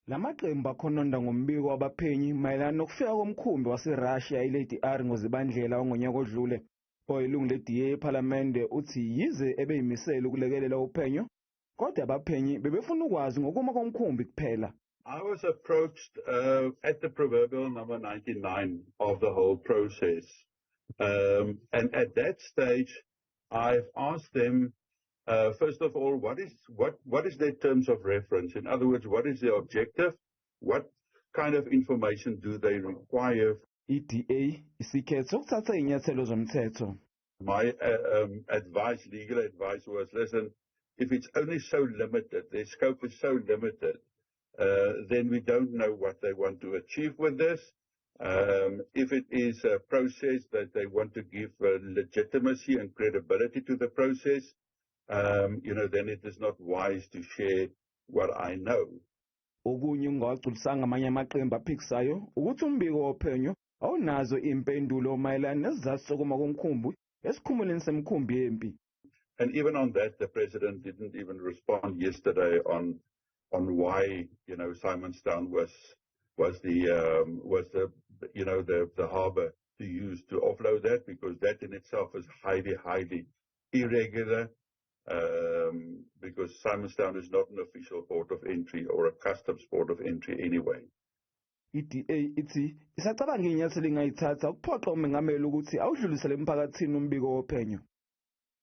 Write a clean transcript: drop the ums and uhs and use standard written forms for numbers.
Lamaqembu akhononda ngombiko wabaphenyi mayelana nokufika komkhumbi waseRussia iLady R ngoZibandlela wangonyaka odlule. Oyilungu le-DA ePhalamende uthi yize ebeyimisele ukulekelela uphenyo, kodwa abaphenyi bebefuna ukwazi ngokuma komkhumbi kuphela. I was approached at the proverbial number 99 of the whole process. And at that stage, I've asked them, first of all, what is their terms of reference? In other words, what is their objective? What kind of information do they require? I-DA isikhethe ukuthatha izinyathelo zomthetho. My advice, legal advice was, listen, if it's only so limited, their scope is so limited, then we don't know what they want to achieve with this. If it is a process that they want to give legitimacy and credibility to the process, then it is not wise to share what I know. Okunye okungawagculisanga amanye amaqembu aphikisayo ukuthi umbiko wophenyo awunazo impendulo mayelana nesizathu sokuma komkhumbi esikhumulweni semikhumbi yempi. And even on that, the president didn't even respond yesterday on why Simonstown was the you know the harbor to use to offload that, because that in itself is highly, highly irregular, because Simonstown is not an official port of entry or a customs port of entry anyway. I-DA ithi isacabanga inyathelo engayithatha ukuphoqa umengameli ukuthi awudlulisele emphakathini umbiko wophenyo.